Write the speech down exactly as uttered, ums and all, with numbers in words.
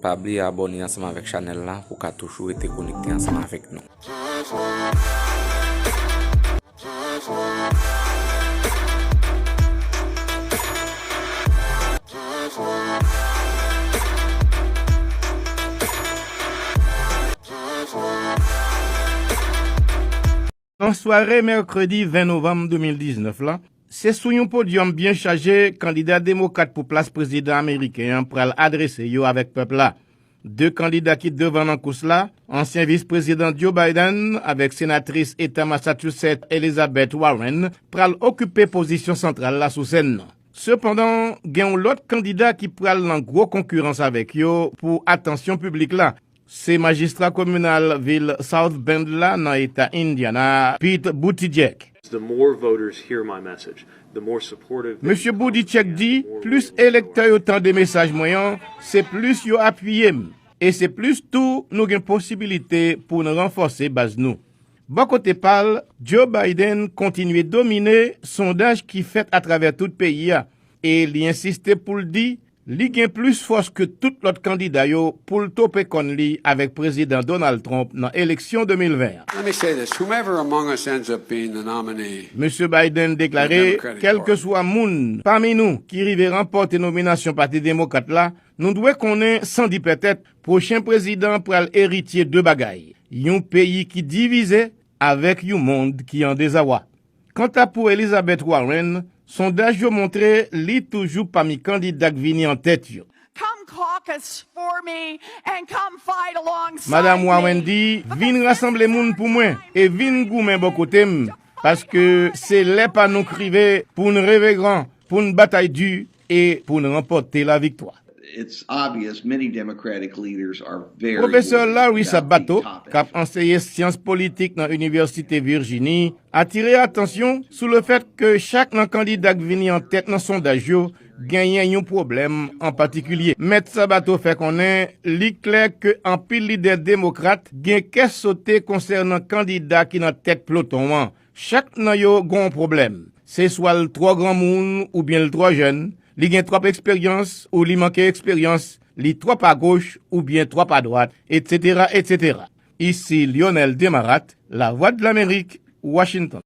Pa bliye abòne ansanm avèk chanèl la pou w ka toujou rete konekte ansanm avèk nou. Nan sware mèkredi ven novanm de mil diznèf la, se sou yon podyòm byen chaje kandida demokrat pou plas prezidan ameriken an pral adrese yo avèk pèp la. De kandida ki devan nan kous la, ansyen vis prezidan Joe Biden avèk senatris eta Massachusetts Elizabeth Warren, pral okipe pozisyon santral la sou sèn nan. Sepandan, gen yon lòt kandida ki pral nan gwo konkirans avèk yo pou atansyon piblik la. Se majistra kominal vil South Bend la nan eta Indiana, Pete Buttigieg. The more voters hear my message, the more supportive they Mesye become, Buttigieg and di, the more plis we will elektè yo tande mesaj mwen an, se plis yo apiye m, e se plis tou nou gen posibilite pou n ranfòse baz nou. Bò kote pa l, Joe Biden kontinye domine sondaj ki fèt atravè tout peyi a, e li ensiste pou l di li gen plis fòs ke tout lòt kandida yo pou l tope kòn li avèk Prezidan Donald Trump nan eleksyon de mil ven an. Let me say this, whomever among us ends up being the nominee Mesye Biden deklare, kèlkeswa moun pami nou ki rive ranpòte nominasyon Pati Demokrat la, nou dwe konnen san di pètèt, pwochen prezidan pral eritye de bagay, yon peyi ki divize avèk yon mond ki an dezawa. Kanta pou Elizabeth Warren, sondaj yo montre li toujou pami kandida k vini an tèt yo. Come caucus for me and come fight alongside Madam Warren di, vin rasanble moun pou mwen e vin goumen bò kote m, paske se lè pa nou k rive pou n reve gran, pou n batay di e pou n ranpòte laviktwa. It's obvious many Democratic leaders are very Pwofesè Larry Sabato, k ap anseye syans politik nan Inivèsite Virjini, atire atansyon sou lefèt ke chak nan kandida k vini an tèt nan sondaj yo genyen yon pwoblèm an patikilye. Mèt Sabato fè konnen li klè ke anpil lidè demokrat gen kè sote konsènan kandida ki nan tèt ploton an. Chak nan yo gen yon pwoblèm. Se swa l twò granmoun oubyen l twò jèn, li gen twòp eksperyans ou li manke eksperyans, li twòp agoch oubyen twòp adwat, etsetera, etsetera. Isi Lionel Desmarattes, Lavwadlamerik, Washington.